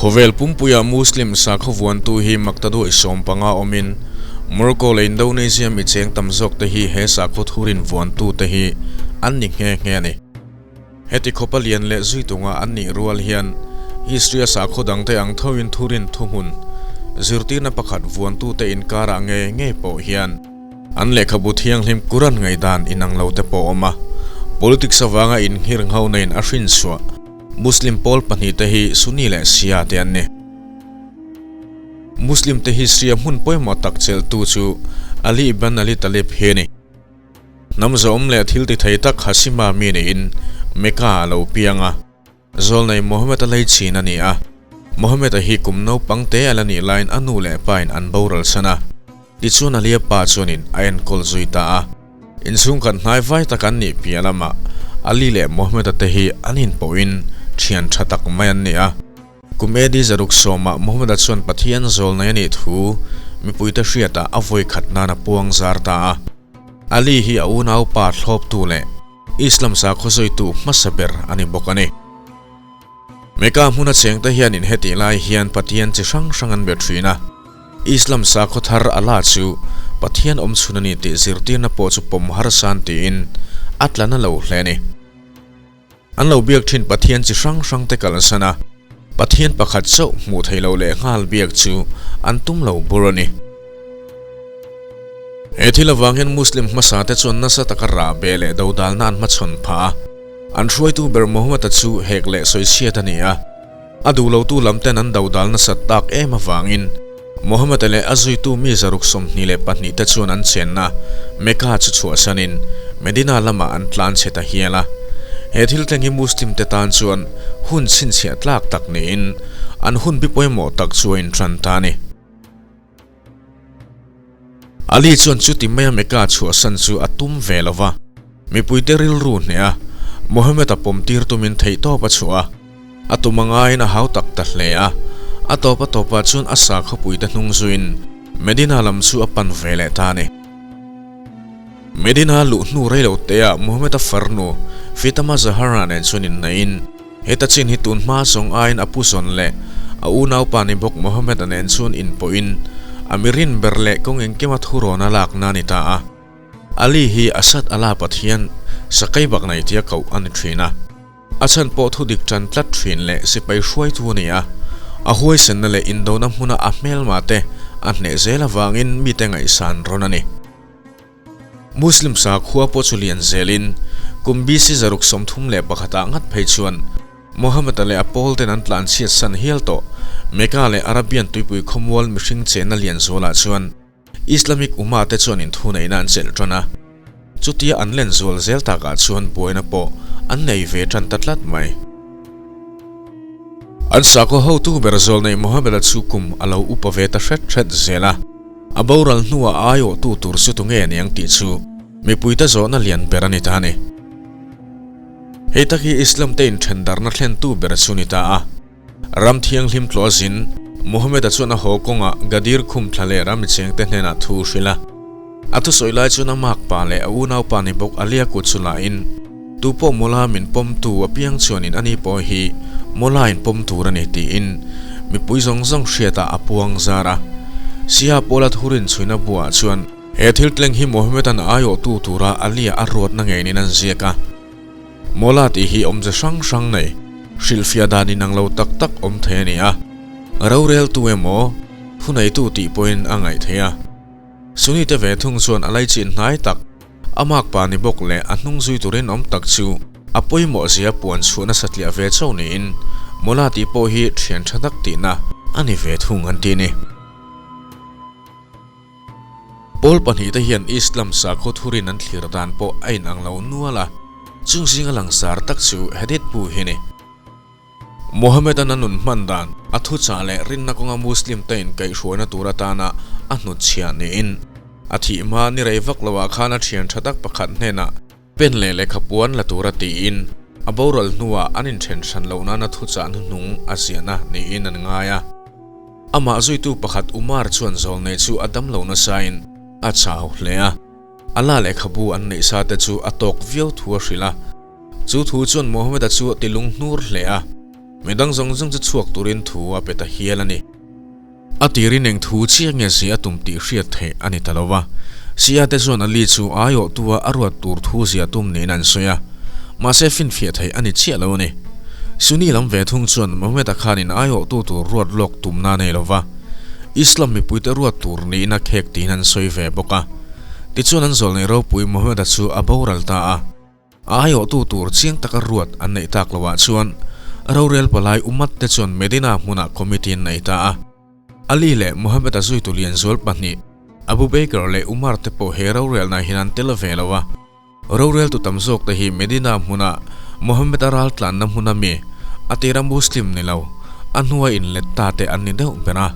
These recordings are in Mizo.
Khawvel pumpuia Muslim sakhaw vuantu hi maktaduai 15 awmin Morocco leh Indonesia mi cheng tam zawk te hi he sakhaw thurin vuantu te hi an ni nghe nghe a ni. Heti khawpa lian leh zuitunga an nih rual hian history-a sakhaw dangte ang thoin thurin thuhmun zirtirna pakhat vuantute inkarah ngei ngei pawh hian an lehkhabu thianghlim Quran ngaihdan inang lo te pawh awm a, politics avanga innghirngho neiin a hrinchhuah Muslim pawl pahnihte hi Sunni leh Shia te an ni. Muslim te history-a hmun pawimawh tak chelhtu chu Ali ibn Ali Talib hi a ni. Hnam zawm leh thil ti thei tak Hashima mi niin Mecca a lo piang a, Zawlnei Mohammed-a lei chin a ni a. Mohammed-a hi kum naupang te a la nih laiin a nu leh pa in an boral san a, tichuan Alia pa chuanin a enkawl zui ta a. Inchhungkhat hnai vai tak an nih piah lamah Ali leh Mohammed-a te hi an inpawhin thian tha tak mai an ni a. Kum AD 110 ah Muhammad-a chuan Pathian zawlnei a nih thu mipuite hriatah a vawi khat nan a puang zar ta a. Ali hi a unaupa thlawptu leh Islam sakhaw zawitu hmasa ber a ni bawk a ni. Mecca hmuna chengte hianin hetih lai hian Pathian chi hrang hrang an be thin a. Islam sakhaw thar Allah chu Pathian awmchhun a ni tih zirtirna pawh chu pawm harsa an tiin a tla na lo hle a ni. An lo biak thin Pathian chi hrang hrang te kalsan a, Pathian pakhat chauh hmuh theih loh leh nghal biak chu an tum lo bur a ni. He thil avang hian Muslim hmasa te chuan nasa taka rah beh leh dodalna an hmachhawn phah a, an hruaitu ber Muhammad-a chu hek leh sawichhiat a ni a, a duhlotu lam ten an dodal nasat tak em avangin Muhammad-a leh a zuitu mi 122 te chuan an chenna Mecca chu chhuahsanin Medina lamah an tlan chhe ta hial a. He thil thleng hi Muslim te tan chuan hun chhinchhiah tlak tak niin an hun bi pawimawh tak chu a intran ta a ni. Ali chuan chuti maia Mecca chhuahsan chu a tum ve lo va, mipuite rilru hneh a, Muhammad-a pawmtir tumin theihtawp a chhuah a. A tum a ngaiin a hau tak ta hle a, a tawp a tawpah chuan a sakhawpuite hnung zuiin Medina lam chu a pan ve leh ta a ni. Medina luh hnu rei lo teah Muhammad-a farnu Fitama Zahara nen chuan innaihin heta chin hi tun hma zawng aiin a pu zawn leh a unaupa ni bawk Muhammad-a nen chuan inpawhin a mirin ber leh kawng engkima thurawn a lakna a ni ta a. Ali hi Asad Allah Pathian sakei bak nei tia koh a ni thin a. A chhan pawh thu dik tan tlat thin leh sipai hruaitu a ni a, a huaisenna leh indona hmuna a hmelma te a hneh zel avangin mite ngaihsan rawn a ni. Muslim sakhua pawh chu lian zelin kum BC 631 ah ngat phei chuan Muhammad-a leh a pawl ten an tlanchhiat san hial tawh Mecca leh Arabian tuipui khawmual mihring chenna lian zualah chuan Islamic Ummah te chuan inthuneihna an chelh tan a, chutia an len zual zel takah chuan buaina pawh an nei ve tan ta tlat mai. An sakhaw hotu ber Zawlneih Mohammed-a chu kum a lo upa ve ta hret hret zel a, a boral hnuah a aiawhtu tur chu tunge aniang tih chu mipuite zawhna lian ber a ni ta a ni. Hei tak hi Islam te inthendarhna thlentu ber chu ni ta a. Ram thianghlim tlawh zin, Muhammad-a chuan a haw kawngah Gadir khum thla leh ram chengte hnenah thu a hrilh a. A thusawi lai chuan a makpa leh a unaupa ni bawk Alia kut chu lahin, Tu pawh mawla min pawmtu apiang chuanin ani pawh hi mawla in pawm tur a ni tiin mipui zawng zawng hriatah a puang zar a. Shia pawla thurin chhuina buah chuan he thil tleng hi Muhammad-a'n a aiawhtu tura Alia a ruatna ngeinin an ziak a. Mawla tih hi awmze hrang hrang nei, hrilhfiah dan inang lo tak tak awm thei a ni a. Roreltu emaw, thuneitu tih pawhin a ngaih theih a. Sunite ve thung chuan a laichin hnai tak, a makpa ni bawk leh a hnung zui turin awm tak chu a pawimawh zia puan chhuah nasa tliah ve chauh niin Mawla tih pawh hi thian tha tak tihna a ni ve thung an ti a ni. Pawl pahnihte hian Islam sakhaw thurin an thlir dan pawh a inang lo nual a, chung zinga langsar tak chu Hadith bu hi a ni. Muhammad-a'n a nun hman dan, a thuchah leh rinna kawnga Muslim-te inkaihhruaina tur atana a hnutchhiah niin, a thih hma ni rei vak loah khan a thian tha tak pakhat hnenah pen leh lehkha puan la tura tiin a boral hnuah an inthen hran loh nana thuchah hnuhnung a ziahna niin an ngai a. Amah zuitu pakhat Umar chuan zawlnei chu a dam lo nasain a chau hle a, Allah lehkhabu an neih sa te chu a tawk viau thu a hrilh a. Chu thu chuan Muhammad-a chu a tilung hnur hle a. Midang zawng zawng chu chhuak turin thu a pe ta hial a ni. A tirin eng thu chiah nge zia a tum tih hriat theih a ni ta lo va. Sia te chuan Ali chu aiawhtua a ruat tur thu zia tum niin an sawi a, mahse finfiah theih a ni chiah lo a ni. Sunni lam ve thung chuan Mohammed-a khanin aiawhtu tur ruat lawk tumna a nei lo va, Islam mipuite ruat tur niin a khek tiin an sawi ve bawk a. Tichuan an zawlnei ropui Mohammed-a chu a boral ta a. A aiawhtu tur chiang taka ruat an neih tak loah chuan rorel palai Umat te chuan Medina hmunah committee an nei ta a. Ali leh Muhammad-a zuitu lianzual pahnih, Abu Bakr leh Umar te pawh he rorelnaah hian an tel ve lo a. Roreltu tam zawk te hi Medina hmuna Muhammad-a raltlanna hmuna mi, a tira Muslim ni lo, a hnua inlet ta te an ni deuh ber a.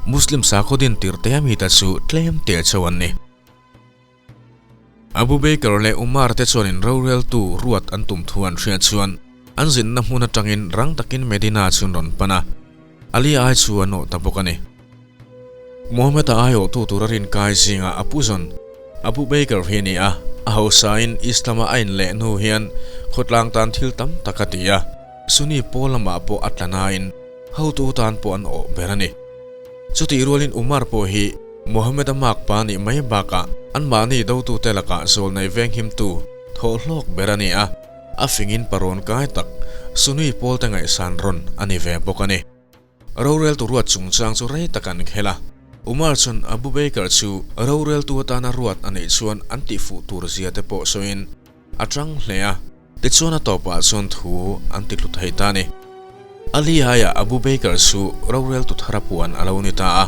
Muslim sakhaw din tirh te ami ta chu tlem te chauh an ni. Abu Bakr leh Umar te chuanin roreltu ruat an tum thu an hriat chuan an zinna hmun atangin rang takin Medina chu an rawn pan a, Ali ai chu an awh ta bawk a ni. Muhammad-a aiawhtu tura rinkai zingah a pu zawn Abu Bakr hi a ni a, a hausain Islam-a a inleh hnu hian khawtlang tan thil tam tak a ti a, Sunni pawl lamah pawh a tla nain hotu tan pawh an awh ber a ni. Chutih rualin Umar pawh hi Muhammad-a makpa nih mai bakah anmahni dotute lakah zawlnei venghimtu thawhhlawk ber a ni a, a fingin parawn kai tak Sunni pawlte ngaihsan rawn a ni ve bawk a ni. Roreltu ruat chungchang chu rei tak an khel a, Umar chuan Abu Bakr chu roreltu atana ruat a neih chuan an tihfuh tur zia te pawh sawiin a tang hle a. Tichuan a tawpah chuan thu an ti tlu thei ta a ni. Ali aiah Abu Bakr chu roreltu thara puan a lo ni ta a,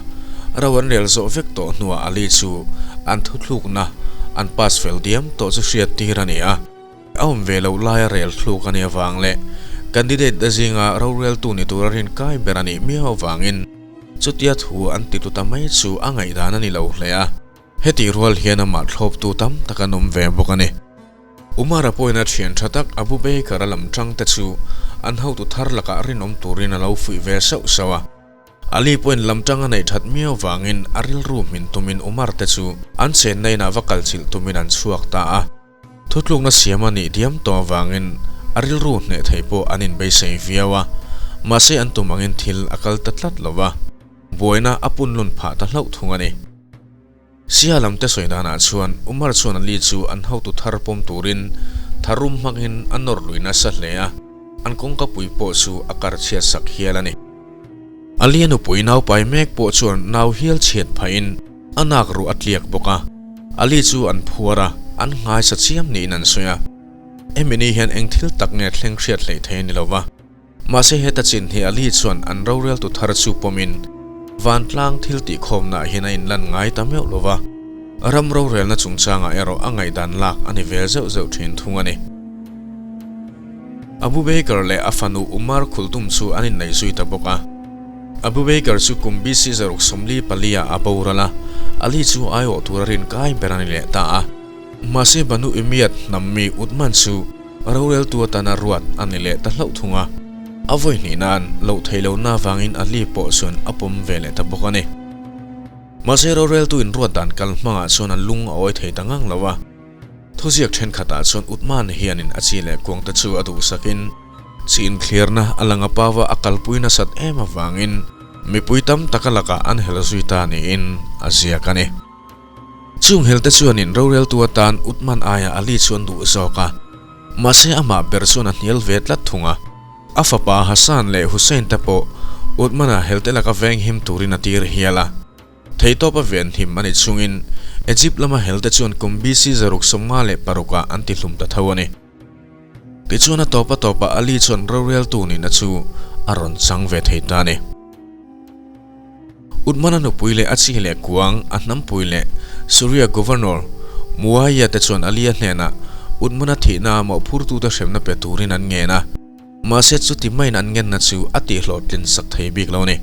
ro an rel zawh vek tawh hnuah Ali chu an thuthlukna an pass fel diam tawh chu hriat tir a ni a. A awm ve loh laia rel thluk a nih avang leh candidate te zinga roreltu ni tura rinkai ber a nih miau avangin chutia thu an ti tlu ta mai chu a ngaihdan a ni lo hle a. Hetih rual hian amah thlawptu tam tak an awm ve bawk a ni. Umar-a pawhin a thian tha tak Abu Bakr-a lam tang te chu an hotu thar lakah rinawm turin a lo fuih ve sauh sauh a. Ali pawhin lam tang a neih that miau vangin a rilru hmin tumin Umar te chu an chenna inah va kal chilh tumin an chhuak ta a. Thutlukna siam a nih diam tawh avangin a rilru hneh thei pawh an inbeisei viau a, mahse an tum angin thil a kal ta tlat lo va, buaina a punlun phah ta hlauh thung a ni. Sia lamte sawi danah chuan Umar chuan Ali chu an hotu thar pawm turin tharum hmangin a nawr lui nasa hle a, an kawngka pui pawh chu a kar chhiat sak hial a ni. Ali a nupui naupai mek pawh chuan nau hial chhiat phahin a nak ruh a tliak bawk a, Ali chu an phuar a, an nghaisa chiam niin an sawi a. Hemi ni hian eng thil tak nge thleng hriat hleih thei a ni lo va. Mahse heta chin hi Ali chuan an roreltu thar chu pawmin vantlang thil tihkhawmnaah hian a inlan ngai ta meuh lo va, ram rorelna chungchangah erawh a ngaihdan lak a ni ve zeuh zeuh thin thung a ni. Abu Bakr leh a fanu Umar Khultum chu an inneih zui ta bawk a. Abu Bakr chu kum BC 64 ah a boral a, Ali chu aiawh tura rinkai ber a ni leh ta a. Mahse Banu Umayyad hnam mi Uthman chu roreltu atana ruat a ni leh ta hlauh thung a. A vawi hnih nan loh theih lohna avangin Ali pawh chuan a pawm ve leh ta bawk a ni. Mahse roreltu inruat dan kal hmangah chuan a lung a awi thei ta ngang lo a. Thuziak thenkhatah chuan Uthman hianin a chi leh kuangte chu a duhsakin chi inthliarna a lang a pava a kalpui nasat em avangin mipui tam taka lakah an hel zui ta niin a ziak a ni. Chung helte chuanin roreltu atan Uthman aia Ali chu an duh zawk a, mahse amah ber chuan a hnial ve tlat thung a. A fapa Hassan leh Hussein te pawh Uthman-a helte laka venghim turin a tir hial a. Theihtawp a ven him a ni chungin Egypt lama helte chuan kum BC 156 ah an tihlum ta tho a ni. Tichuan a tawp a tawpah Ali chuan roreltu nihna chu a rawn chang ve thei ta a ni. Uthman-a nupui leh a chi leh kuang, a hnampui leh Syria Governor Muawiya te chuan Ali-a hnenah Uthman-a thihna mawhphurtute hremna pe turin an ngen a. Mahse chuti maiin an ngenna chu a tihhlawhtlin sak thei bik lo a ni.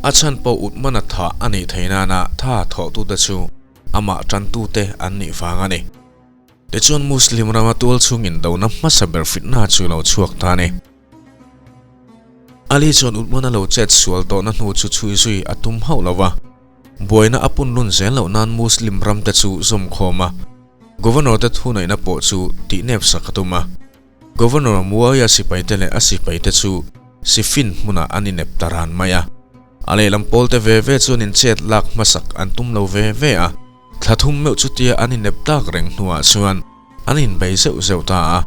A chhan pawh Uthman-a thah a nih theih nana tha thawhtute chu amah tantute an nih vang a ni. Tichuan Muslim rama tual chhung indona hmasa ber fitna chu lo chhuak ta a ni. Ali chuan Uthman-a lo chet sual tawhna hnu chu chhui zui a tum hauh lo va, buaina a punlun zel loh nan Muslim ramte chu zawmkhawm a, Governor te thuneihna pawh chu tihnep sak a tum a. Governor Muawiya sipaite leh a sipaite chu. Siffin hmunah an inep ta ran mai a. A lehlam pawlte ve ve chuan inchet lak hmasak an tum lo ve ve a. Thla thum meuh chutia an inep tak reng hnuah chuan an inbei zeuh zeuh ta a,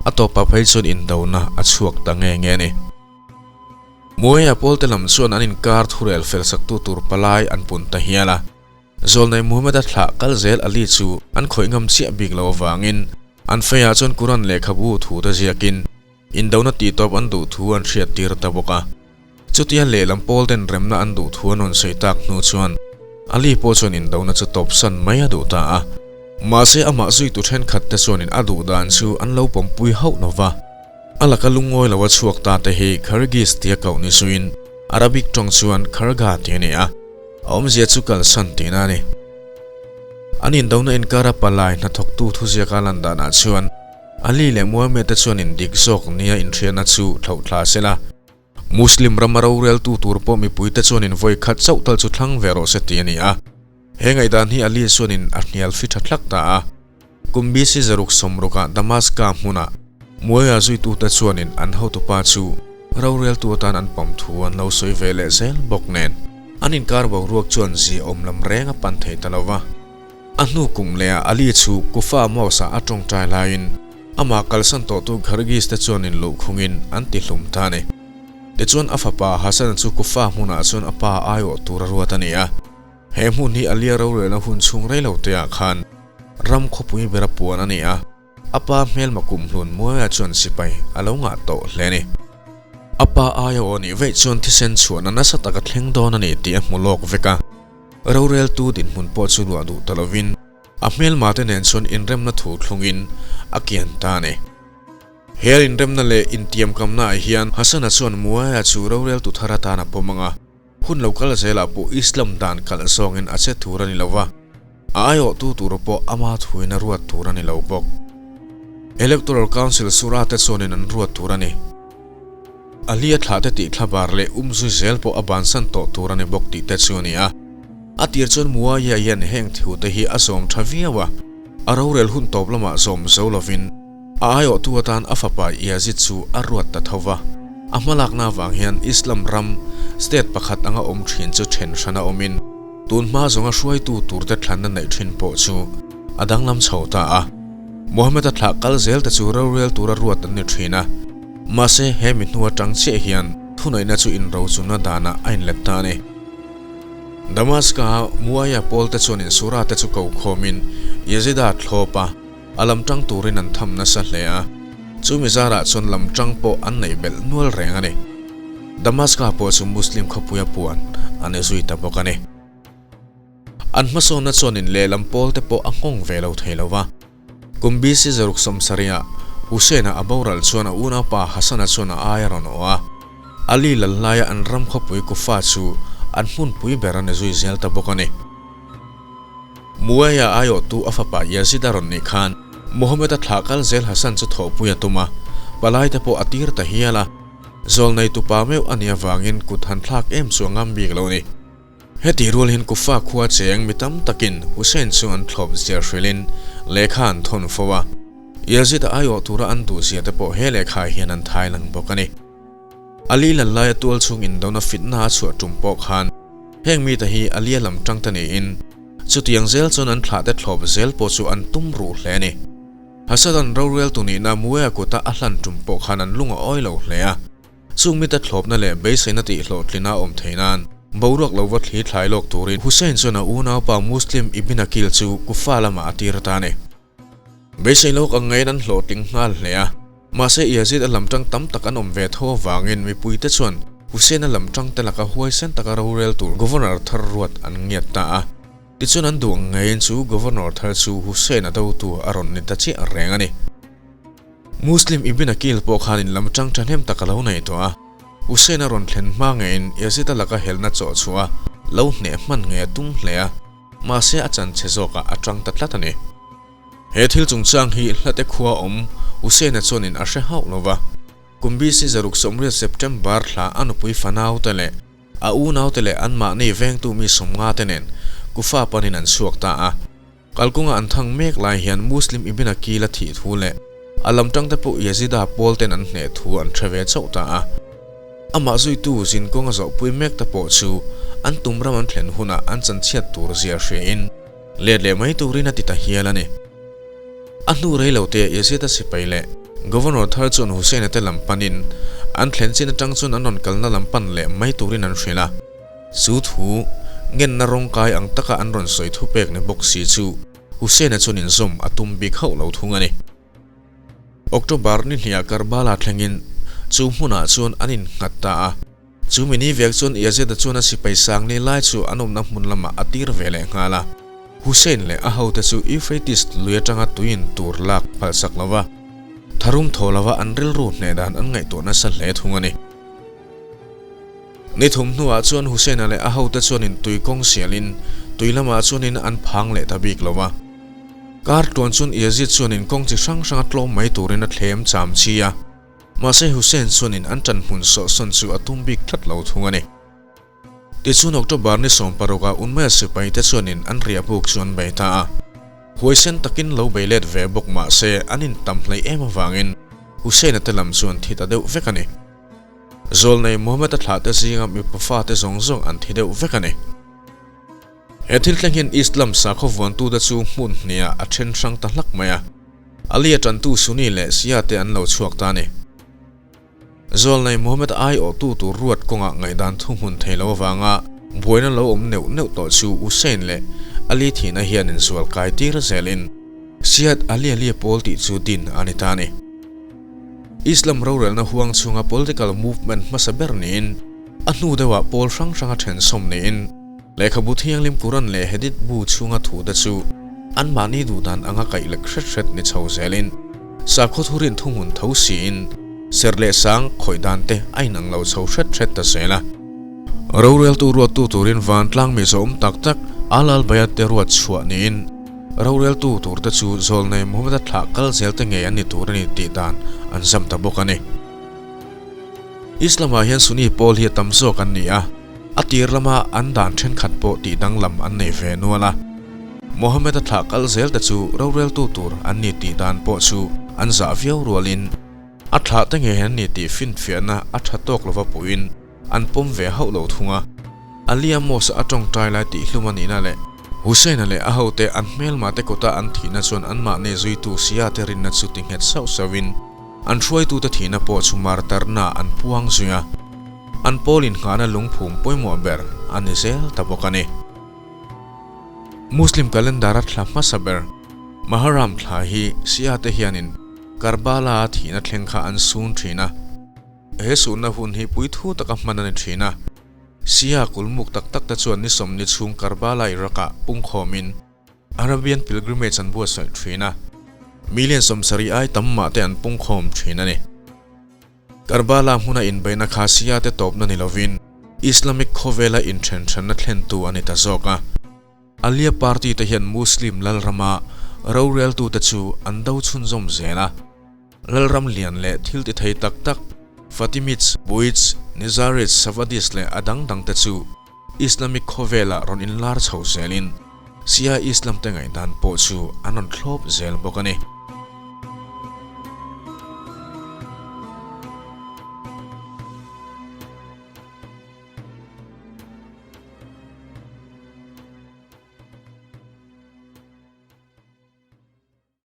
a tawpah phei chuan indona a chhuak ta nge nge a ni. Muaia pawlte lam chuan an inkar thurel fel saktu tur palai an pun ta hial a. Zawlnei Muhammad-a thlah kal zel Ali chu an khawih ngam chiah bik lo avangin an feiah chuan Quran lehkhabu thu te ziakin Indona tihtawp an duh thu an hriat tir ta bawk a. Chutia lehlam pawl ten remna an duh thu an rawn sawi tak hnu chuan Ali pawh chuan indona chu tawpsan mai a duh ta a. Mahse amah zuitu thenkhat te chuanin a duh dan chu an lo pawmpui hauh lo va. A laka lungawi lo a chhuak ta te hi Khargis tia koh ni zuiin Arabic tawng chuan Kharga tih a ni a, a awmzia chu kalsan tihna a ni. An indona inkara palai hnathawktu thuziaka lan danah chuan Ali leh Muhammad te chuan indik zawk nia inhriatna chu thlauh thla se la. Muslim rama roreltu tur pawh mipuite chuan in vawi khat chauh tal chu thlang ve rawh se tih a ni a. He ngaihdan hi Ali chuanin a hnial fi tha thlak ta a. Kum BC zaruk sawmrukah Damaska hmunah Muawiya zuitute chuanin an hotupa chu roreltu atan an pawm thu an lo sawi ve leh zel bawk nen an inkar boruak chuan ziaawm lam reng a pan thei ta lo va. A hnu kum lehah Ali chu Kufa Mosque-ah a tawngtai laiin amah kalsan tawhtu Khargis te chuan in luh khungin an ti hlum ta a ni. Tichuan a fapa Hasan chu Kufa hmunah chuan a pa aiawh tur a ruat a ni a. He hmun hi Alia rorelna hun chhung rei lo teah khan ram khawpui bera puan a ni a, a pa hmelma kumhlun Muawiya chuan sipai a lo ngah tawh hle a ni. A pa aiawh nih veih chuan thisen chhuahna nasa taka thleng dawn a ni tih a hmu lawk vek a. Roreltu dinhmun pawh chu luah duh ta lovin a hmelma te nen chuan inremna thu thlungin a kian ta a ni. He inremna leh intiamkamna ah hian Hassan-a chuan Muawiya chu roreltu thar atan a pawm ang a, hun lo kal zelah pawh Islam dan kalh zawngin a che tur a ni lo va, a aiawhtu tur pawh ama thuin a ruat tur a ni lo bawk. Electoral Council Shura te chuanin an ruat tur a ni. A hlia thlah te tih thlabar leh um zui zel pawh a bansan tawh tur a ni bawk tih te chu a ni a. A tir chuan Muawiya hian heng thu te hi a zawm tha viau a, a rorel hun tawp lamah zawm zo lovin a aiawhtu atan a fapa Yazid chu a ruat ta tho va. A hmalakna avang hian Islam ram state pakhat anga awm thin chu then hrana awmin tun hma zawnga hruaitu turte thlanna neih thin pawh chu a danglam chho ta a. Muhammad-a thlah kal zel te chu rorel tura ruat an ni thin a. Mahse, he mi hnu atang chiah hian thuneihna chu inrochunna danah a inlet ta a ni. Damaska-a Muawiya pawlte chuan insura te chu ko khawmin Yazida thlawp a, a lam tang turin an tham nasa hle a. Chu mi zarah chuan lam tang pawh an neih belh nual reng a ni. Damaska pawh chu Muslim khawpuia puan a ni zui ta bawk a ni. An hmasawnna chuan in lehlam pawlte pawh a nghawng ve lo thei lo va. Kum BC 170-ah Hussein-a a boral chuan a unaupa Hassan-a chuan a ai a rawn awh a. Ali lal laia an ram khawpui Kufa chu an hmunpui ber a ni zui zel ta bawk a ni. Muawiya aiawhtu a fapa Yazid a rawn nih khan Muhammad-a thlah kal zel Hassan chu thawhpui a tum a, palaite pawh a tir ta hial a. Zawlnei tupa meuh a nih avangin kut han thlak em chu a ngam bik lo a ni. Heti rual hian Kufa khua cheng mi tam takin Hussein chu an thlawp zia hrilhin lehkha an thawn fo a, Yazid-a aiawh tura an duh zia te pawh he lehkha hian an thai lang bawk a ni. Ali lal laia tual chhung indona fitna a chhuah tum pawh khan heng mite hi Ali-a lam tang te niin chutiang zel chuan an thlah te thlawp zel pawh chu an tum ruh hle a ni. Hasan-a'n roreltu nihna Muawiya kuta a hlan tum pawh khan an lung a awi lo hle a. Chung mite thlawpna leh beiseina tihhlawhtlina a awm theih nan boruak lo va thli thlai lawk turin Hussein chuan a unaupa Muslim Ibn Aqil chu Kufa lamah a tir ta a ni. Beisei lawk ang ngeiin an hlawhtling nghal hle a, mahse Yazid a lamtang tam tak an awm ve tho avangin mipuite chuan Hussein a lamtang te laka huaisen taka rorel tur Governor thar ruat an ngiat ta a. Tichuan an duh ang ngeiin chu Governor thar chu Hussein a dotu a rawn ni ta chiah reng a ni. Muslim Ibn Aqil pawh khan in lam tang thahnem tak a lo nei tawh a, Hussein a rawn thlen hma ngeiin Yazid a laka helna chawh chhuah a lo hneh hman ngei a tum hle a, mahse a chan chhe zawkah a tang ta tlat a ni. He thil chungchang hi hlate khua awm Hussein-a chuanin a hre hauh lo va, kum BC 180 September thla a nupui fanaute leh a unaute leh anmahni vengtu mi 50 te nen Kufa panin an chhuak ta a. Kalkawnga an thang mek lai hian Muslim Ibn Aqil a thih thu leh a lam tangte pawh Yazida pawl ten an hneh thu an hre ve chauh ta a. Amah zuitu zinkawng a zawhpui mek ta pawh chu an tum ram an thlen hunah an chanchhiat tur zia hriain let leh mai turin a ti ta hial a ni. A hnu rei lo te Yazid-a sipai leh Governor thar chuan Hussein-a te lam panin an thlen chin atang chuan an rawn kalna lam pan leh mai turin an hrilh a. Chu thu ngenna rawngkai ang taka an rawn sawi thupek ni bawk si chu Hussein-a chuan inzawm a tum bik hauh lo thung a ni. October ni hniah Karbala thlengin chu hmunah chuan an innghat ta a. Chu mini vek chuan Yazid-a chuan a sipai sang ni lai chu an awmna hmun lamah a tir ve leh nghal a. Hussein leh a hote chu Euphrates lui atanga tuiin tur lak phalsak lo va, tharum thaw lova an rilru hneh dan an ngaihtuah nasa hle thung a ni. Ni thum hnuah chuan Hussein-a leh a hote chuanin tui kawng sialin tui lamah chuanin an phang leh ta bik lo va. Kar tluan chuan Yazid chuanin kawng chi hrang hranga tlawm mai turin a thlem cham chi a. Mahse Hussein chuanin an ṭan hmun sawhsawn chu a tum bik tlat lo thung a ni. Tichuan October ni 16 ah Unmaya sipai te chuanin an riah buk chu an bei ta a. Huaisen takin lo bei let ve bawk mahse an intam hleih em avangin Hussein-a te lam chu an thi ta deuh vek a ni. Zawlnei Muhammad-a thlah te zinga mipa fate zawng zawng an thi deuh vek a ni. He thil thleng hian Islam sakhaw vuantute chu hmun hniah a then hrang ta hlak mai a, Ali a tantu Sunni leh Shia te an lo chhuak ta a ni. Zawlnei Muhammad aiawhtu tur ruat kawngah ngaihdan thuhmun thei lo avanga buaina lo awm neuh neuh tawh chu Hussein leh Ali thihna hian insual kai tir zelin Shiat Ali Ali pawl tih chu din a ni ta a ni. Islam rorelna huang chhunga political movement hmasa ber niin a hnu deuhah pawl hrang hranga thensawm niin Lehkhabu thianghlim Quran leh Hadith bu chhunga thute chu anmahni duhdan anga kaih lek hret hret ni chho zelin sakhaw thurin thuhmun tho siin serh leh sang khawih dan te a inang lo chho hret hret ta zel a. Roreltu ruattu turin vantlang mi zawm tak tak Al al-Bayat te ruat chhuah niin roreltu turte chu zawlnei Muhammad-a thlah kal zel te ngei an ni tur a ni tih dan an zam ta bawk a ni. Islam-ah hian Sunni pawl hi a tam zawk an ni a. A tir lama an dan thenkhat pawh tih danglam an nei ve nual a. Mohammed-a thlah kal zel te chu roreltu tur an ni tih dan pawh chu an zah viau rualin a thlah te ngei an ni tih finfiahna a tha tawk lova puhin an pawm ve hauh lo thung a. Alia Mosque a tawngtai lai tih hlum a nihna leh Hussein-a leh a hote an hmelma te kawta an thihna chuan anmahni zuitu Shia te rinna chu ti nghet sauh sauhin an hruaitute thihna pawh chu martarna an puang zui a. An pawl inngahna lungphum pawimawh ber a ni zel ta bawk a ni. Muslim calendar a thla hmasa ber Muharram thla hi Shia te hianin Karbala a thihna thleng kha an sun thin a. He sunna hun hi puithu taka hman a ni thin a. Shia kulmuk tak tak te chuan ni sawmni chhung Karbala Iraq ah pungkhawmin Arabian pilgrimage an buatsaih thin a. Million 70 ai tam mah te an pungkhawm thin a ni. Karbala hmuna inbeihna kha Shia te tawpna ni lovin Islamic khawvela inthenhranna thlentu a ni ta zawk a. Aliya party te hian Muslim lalrama roreltute chu an do chhunzawm zel a. Lalram lian leh thil ti thei tak tak Fatimids, Buyids, Nizarids, Safadids leh a dang dangte chu Islamic khawvelah rawn inlar chho zelin Shia Islam te ngaihdan pawh chu an rawn thlawp zel bawk a ni.